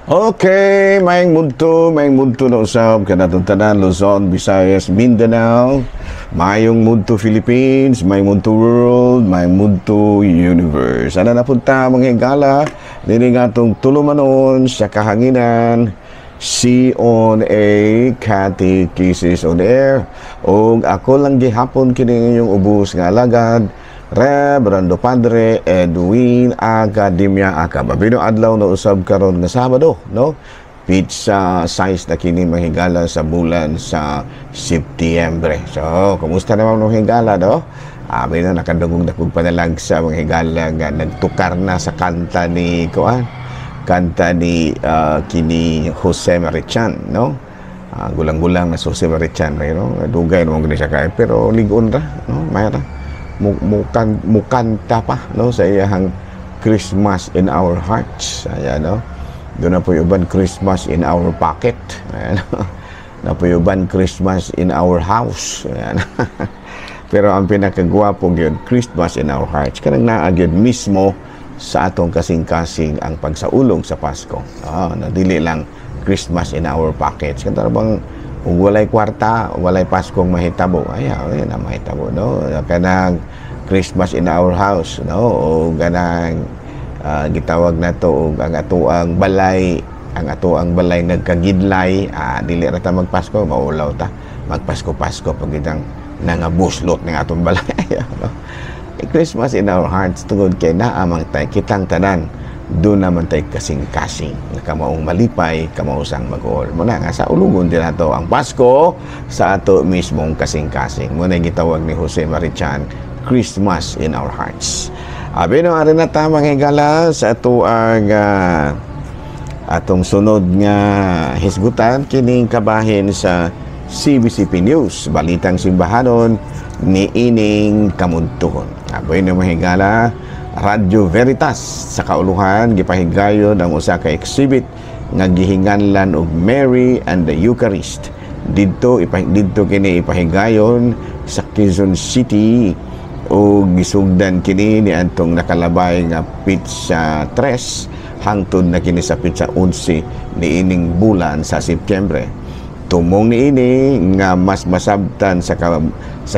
Okay, maayong mudto na usab kanatong tanan, Luzon, Visayas, Mindanao, maayong mudto Philippines, maayong mudto world, maayong mudto universe. Ana na punta, mga higala, dini nga atong tulumanon sa kahanginan, C on A Catechesis on Air. Og ako lang gihapon kini inyong ubos nga alagad, Reverendo Padre Edwin Academia Acaba. Bino adlaw na usab karon nga Sabado, no? Petsa 6 na kini, mga higala, sa bulan sa Setyembre. So, kumusta naman, mga higala, no? Abi na nakadungog na kog panalag sa mga higala nga nagtukar na sa kanta ni kuan. Kanta ni kini Jose Mari Chan, no? Gulang-gulang na si Jose Mari Chan, no? Dugay naman gani siya kay pero ligon ra, no? May ra mukanta pa, no, sa iyahang "Christmas in Our Hearts". Ayan, no, doon na po yung uban, "Christmas in Our Pocket". Ayan, no? Na po yung uban, "Christmas in Our House". Ayan. Pero ang pinakagwapo gyud, "Christmas in Our Hearts", kanang naa gyud mismo sa atong kasing-kasing ang pagsaulog sa Pasko, na dili lang "Christmas in our pockets". Kanto bang ug walay kwarta, walay Paskong mahitabo. Ay, ay na mahitabo, no? Kanang "Christmas in our house", no? O kanang gitawag na to og ang atoang balay, ang atoang balay nagkagidlay, dili ra ta magpasko, maulaw ta. Magpasko-pasko pag itang nangabuslot ng atong balay, no? "Christmas in our hearts" tungod kay naa man tay kitang tanan, doon naman tay kasing-kasing nga kamaong malipay, kamausang mag-uol mo na nga sa ulugon din nato ang Pasko sa ato mismong kasing-kasing. Mo na gitawag ni Jose Mari Chan, "Christmas in Our Hearts". Abi no, ari na ta, mga higala, sa ato ang atong sunod nga hisgutan kining kabahin sa CBCP News, Balitang Simbahanon ni ining kamudtuhon. Aboy na, mga higala, Radyo Veritas sa kauluhan gipahigayon ang usa ka exhibit nga gihinganlan og Mary and the Eucharist. Didto kini ipahigayon sa Quezon City o gisugdan kini ni antong nakalabay nga petsa 3 hangtod na kini sa petsa 11 niining bulan sa Setyembre. Tumong niini nga mas masabtan sa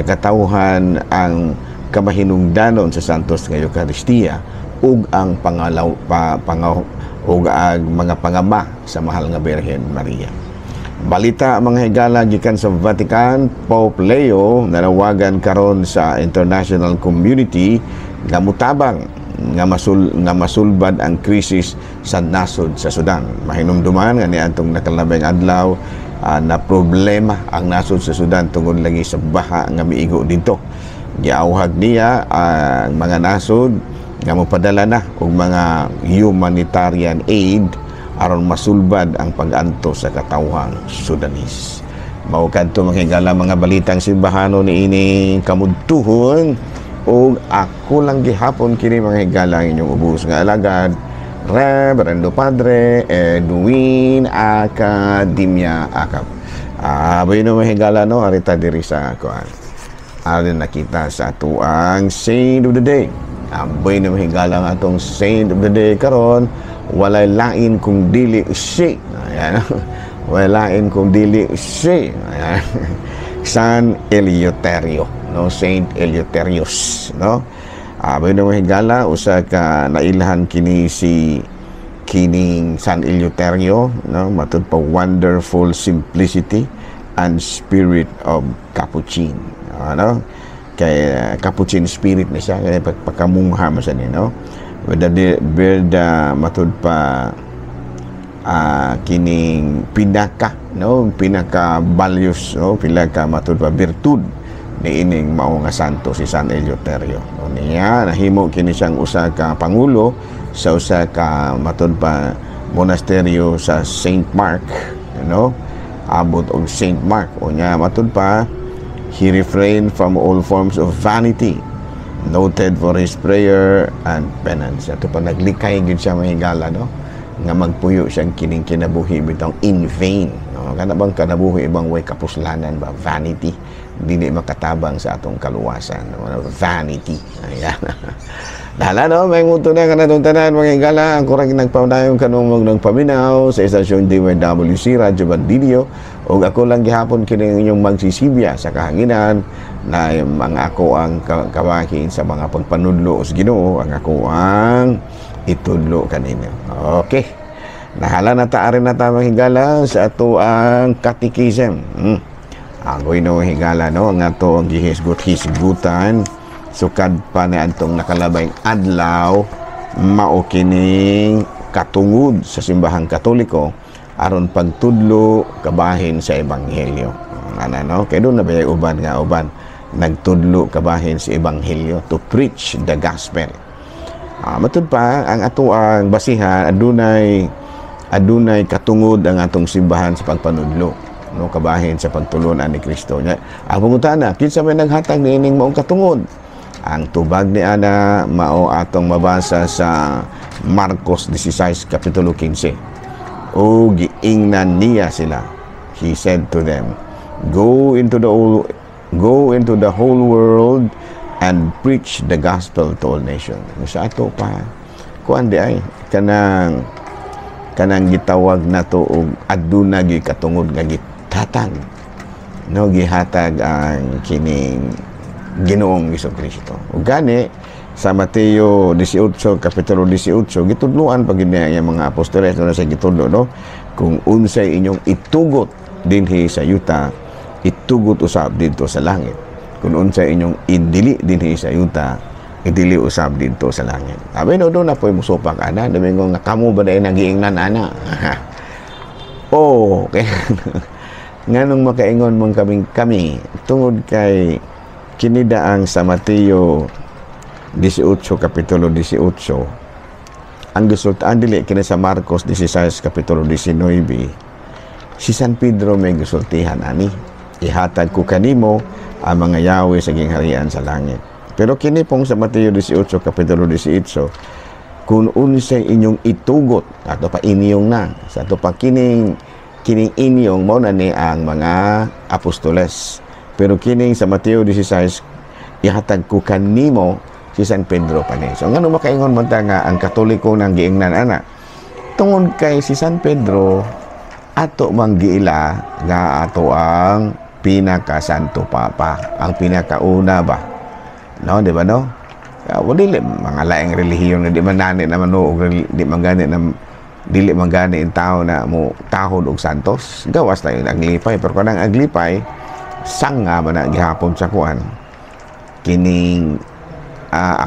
katawhan ang kamahinungdanon sa Santos nga Eucharistia ug ang pangalaw pa, panga, ug ang mga pangama sa Mahal nga Birhen Maria. Balita, mga higala, gikan sa Vatican, Pope Leo nanawagan karon sa international community nga mutabang nga masulbad ang krisis sa nasod sa Sudan. Mahinumduman nga niadtong nakalabay adlaw na problema ang nasod sa Sudan tungod lagi sa baha nga miigo dito. Giawhag niya ang mga nasod nga mopadala na og mga humanitarian aid aron masulbad ang pag-antos sa katawhang Sudanese. Mao kadto, mga higala, mga balitang simbahano ni ini kamudtuhon ug ako lang gihapon kini, mga higala, ang inyong ubos nga alagad, Reverendo Padre Edwin Academia Acap. Bueno, mga higala, no, arita diri sa kuan. Ari nakita sa atuang Saint of the Day. Amboy na, mga higala, ang atong Saint of the Day karon walay lain kung dili si. Ayan. Walay lain kung dili si. Ayan. San Eleuterio, no? Saint Eleuterius, no? Bueno, mga higala, usa ka nailhan kini si kining San Eleuterio, no? Matud pa wonderful simplicity and spirit of Capuchin. Ano? Kay Capuchin spirit ni siya, kay pagkamungha man siya ni, no? Whether matud pa kining pinaka, no, pinaka values, no, pinaka matud pa birtud ni ining mao nga santo, si San Eleuterio, no? Niya nahimo kini siyang usa ka pangulo sa usa ka matud pa monasteryo sa Saint Mark, abbot og Saint Mark. Unya matud pa he refrained from all forms of vanity, noted for his prayer and penance. Ato pa naglikay gyud siya, mga higala, no, nga magpuyo siyang kining kinabuhi bitong in vain, no? Kana bang kinabuhi ibang way kapuslanan ba, vanity, dili makatabang sa atong kaluwasan, no? Vanity, ayan. Dala no, may muto na kanatong tanan, mga higala, ang kurang nagpaunayon kanumog ng paminaw sa istasyon DYWC Radyo Bandilyo, ug ako lang gihapon kini inyong magsisibya sa kahanginan na mga ako ang kawakin sa mga pagpanudlo sa Ginoo, ang ako ang itudlo kaninyo. Okay. Nahala na ta, arin na ta, mga higala, sa ato ang catechism. Ang no higala no, ang ato ang gihisgot-hisgutan sukad pa ni antong nakalabay adlaw, mao kining katungod sa Simbahang Katoliko aron pagtudlo kabahin sa ebanghelyo. Ana no, kay doon na ba uban nga uban nagtudlo kabahin sa ebanghelyo, to preach the gospel. Matud pa ang ato ang basihan, adunay adunay katungod ang atong simbahan sa pagpanudlo no kabahin sa pagtulunan ni Kristo. Nya, ang pangutana, kinsa may naghatag niining maong katungod? Ang tubag ni ana mao atong mabasa sa Marcos 16 kapitulo 15. O giingnan niya sila. He said to them, Go into the whole world and preach the gospel to all nations." Sa ato pa kuan di ay kanang kanang gitawag nato og aduna gyud katungod nga gitatag no, gihatag ang kining Ginoong Kristo. Ug gani sa Mateo 18 kapitulo 18, gitudloan pa gid niya ang mga apostoles no, sa gitudlo no, kung unsay inyong itugot dinhi sa yuta, itugot usab didto sa langit, kung unsay inyong idili dinhi sa yuta, idili usab didto sa langit. Abi no, do na po'y musupak ana, domingo nga kamo ba dahil nagiingnan ana? Oh, okay. Nganong makaingon man kaming kami? Tungod kay kini daang sa Mateo 18 kapitulo 18 ang gisultaan, dili kini sa Marcos 16 kapitulo 19, si San Pedro may gisultihan ani, "Ihatag ko kanimo ang mga yawe sa gingharian sa langit." Pero kini pong sa Mateo 18 kapitulo 18, kung unsay inyong itugot, ato pa inyong na sa ato pa kining kining inyong mao na ni ang mga apostoles. Pero kining sa Mateo 16, "Ihatag ko kanimo," si San Pedro pa ni. So ngano makaingon man ta nga ang Katoliko nang giingnan ana? Tungod kay si San Pedro ato mang giila nga ato ang pinaka-Santo Papa, ang pinakauna ba? No, di ba no? Kaya, dili mga laing relihiyon na di man nani naman no, og di man gani na dili man gani in tao na mo tahod og santos. Gawas lang yung aglipay, pero kanang aglipay sanga man na gihapon sa kuan kining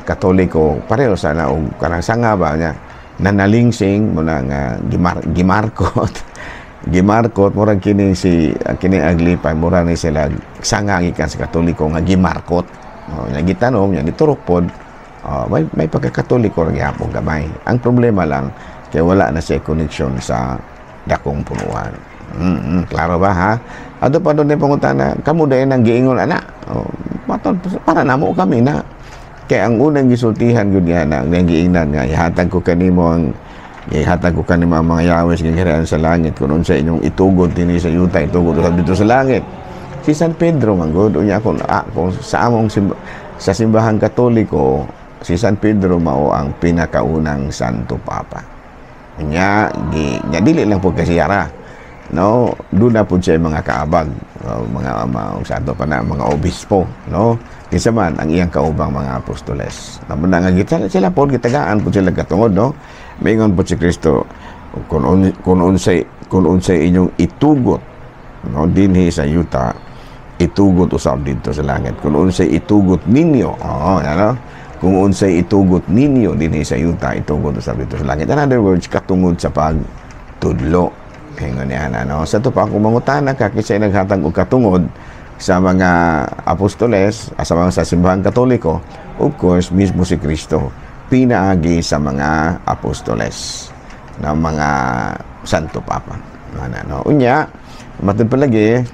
Katoliko, pareho sana og kanang sanga ba niya nanalingsing mo na nga gimarkot gimarkot, murag kining si kining aglipay, mura ni sila sanga gikan sa Katoliko nga gimarkot no, nya gitanom nya giturok pod. Oh, may pagkakatoliko ra gihapon gamay. Ang problema lang kay wala na siya connection sa dakong punuan. Klaro ba ha? Ato pa doon pangutana, kamo dahil nang giingon ana? Oh, matod, para namo kami na. Kaya ang unang gisultihan gud nga na ang giingnan nga ihatag ko kanimo ang mga yawes gingharian sa langit, kung unsa inyong itugot dinhi sa yuta, itugot usab didto sa langit. Si San Pedro man gud unya kung sa among sa Simbahang Katoliko, si San Pedro mao ang pinakaunang Santo Papa. Unya gi nya dili lang pud kasiyara no, doon na pud siya mga kaabag, mga mga santo pa na mga obispo no, kinsa man ang iyang kaubang mga apostoles. Namo na nga gita sila pod gitagaan pud sila katungod no. Mingon pud si Kristo, kung unsay inyong itugot no dinhi sa yuta, itugot usab didto sa langit. Kung unsay itugot ninyo, oh, ano, kung unsay itugot ninyo dinhi sa yuta, itugot usab didto sa langit. In other words, katungod sa pagtudlo. Ingon niya ano. Sa to pa, kung mangutana ka kinsay naghatag og katungod sa mga apostoles, sa mga sa Simbahang Katoliko, of course, mismo si Kristo pinaagi sa mga apostoles na mga Santo Papa. Ano, no? Unya, matud palagi,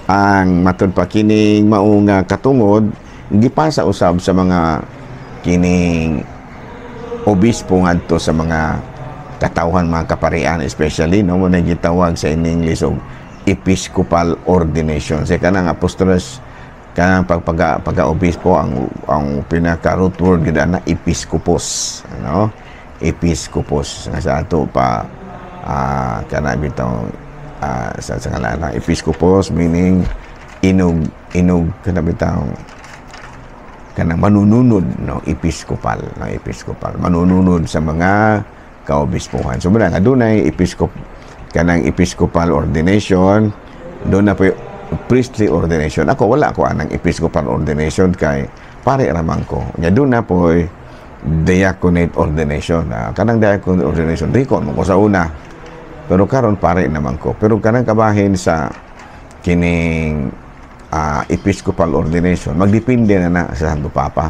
ang matud pa kining mao nga katungod gipasa usab sa mga kining obispo ngadto sa mga katawhan, mga kaparian especially no, mo na gitawag sa in English og episcopal ordination sa kanang apostoles. Kanang pagka obispo, ang pinaka root word gid na episkopos, ano? Episkopos nga sa ato pa, kana bitaw, sa ngalan, episkopos meaning inog inog kana bitaw, kanang manununod, no? Episkopal, no? Episkopal, manununod sa mga kaobispuhan. So muna nga dunay kanang episcopal ordination, doon na po priestly ordination. Ako, wala ko anang episcopal ordination kay pare ramang ko. Nya doon na po diaconate ordination. Kanang diaconate ordination, deacon mo ko sa una. Pero karon pare naman ko. Pero kanang kabahin sa kining episcopal ordination, magdepende na na sa Santo Papa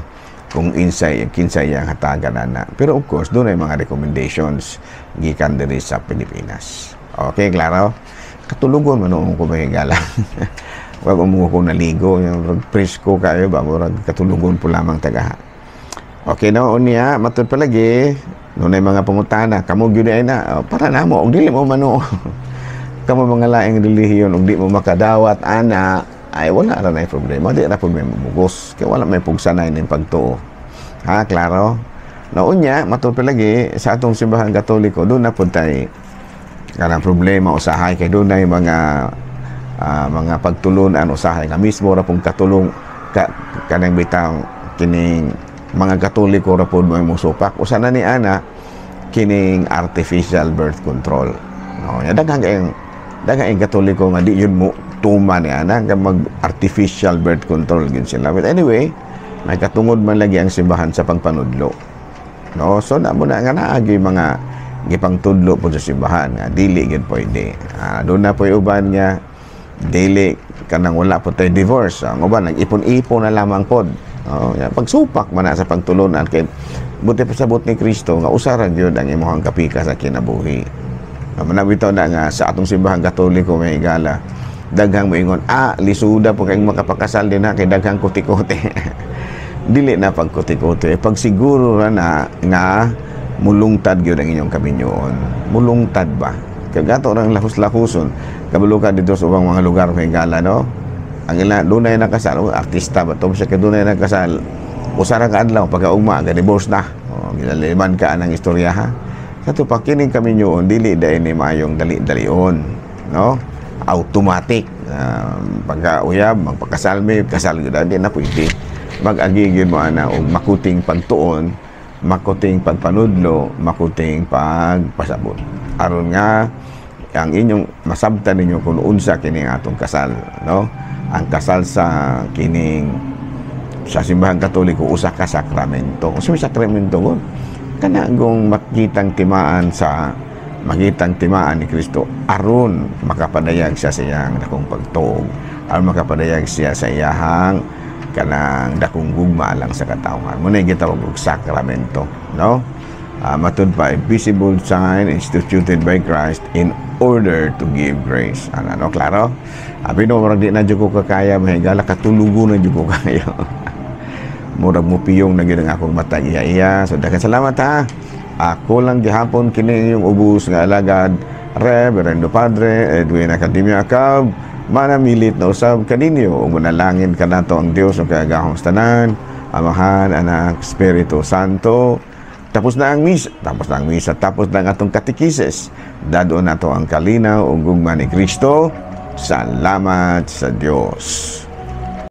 kung insay kinsay ang hatagan na na. Pero of course, doon ay mga recommendations gikan diri sa Pilipinas. Okay, klaro? Katulugon man noon ko, mahigala. Wag mo ko naligo, yung presko kayo ba, murag katulugon po lamang tagaha. Okay na unya, matud palagi, nunay mga pangutana, kamo gyud ay na, oh, para namo, og dili mo mano. Kamo mga laing relihiyon, og di mo makadawat ana, ay wala ra nay problema, di ra problema mugos, kay wala may pugsanay ning pagtuo. Ha, klaro? Naunya, matud palagi, sa atong Simbahan Katoliko, doon na pud tay kanang problema usahay kay dunay mga pagtulunan usahay nga mismo ra pong katulong ka, kanang bitang kining mga Katoliko ra pod mo musupak. Usa na ni ana kining artificial birth control, no? Ya, daghang Katoliko nga di yun mo tuma ni ana nga mag artificial birth control gid sila. But anyway, may katungod man lagi ang simbahan sa pagpanudlo, no? So na mo na nga naagi mga gipangtudlo po sa simbahan nga dili gid pwede. Doon na po uban nga dili kanang wala po tay divorce. Ang uban nag-ipon-ipon na lamang pod. Oh, ya, pagsupak man na sa pagtulunan kay buti pasabot ni Kristo nga usa ra gyud ang imong kapika sa kinabuhi. Mao bitaw na nga sa atong Simbahan Katoliko, may higala, daghang moingon, "Lisuda po kayong makapakasal din ha kay daghang kuti-kuti." Dili na pagkuti-kuti, pagsiguro ra na nga mulungtad gyud ang inyong kaminyoon. Mulungtad ba? Kay gato rang lahos-lahoson. Kabalo ka dito sa ubang mga lugar, may higala, no? Ang ila dunay nakasal, oh, artista ba to siya, kay dunay nakasal usa ra ka adlaw, pagkaugma ga divorce na. Oh, gilaliman ka anang istorya ha. Sa to pa kining kaminyoon, dili dai ni maayong dali-dalion, no? Automatic pagka uyab magpakasal mi kasal gyud, di na pwede. Mag-agi gyud mo ana og makuting pagtuon, makuting pagpanudlo, makuting pagpasabot, aron nga ang inyong masabtan ninyo kung unsa kining atong kasal, no? Ang kasal sa kining sa Simbahan Katoliko usa ka sakramento. Unsa may sakramento ko? Kana gong makitang timaan ni Kristo aron makapadayag siya sa iyang dakong pagtuog, aron makapadayag siya sa iyahang kanang dakong gugma alang sa katawhan. Mo na gitawag og sakramento, no? Matud pa, a visible sign instituted by Christ in order to give grace. Ano, no, klaro? Abi no, murag di na jud ko kakaya, mahigala, katulugo na jud ko kayo. Murag mupiyong na gyud ang akong mata iya-iya. So, daghang salamat ha. Ako lang gihapon kini yung ubos nga alagad, Reverendo Padre Edwin Academia Acab, manamilit na usab kaninyo ug manalangin kanato ang Dios ang kagahong tanan, Amahan, Anak, Espiritu Santo. Tapos na ang misa, tapos na ang misa, tapos na ang atong katikisis. Dad-on nato ang kalinaw ug gugma ni Kristo. Salamat sa Dios.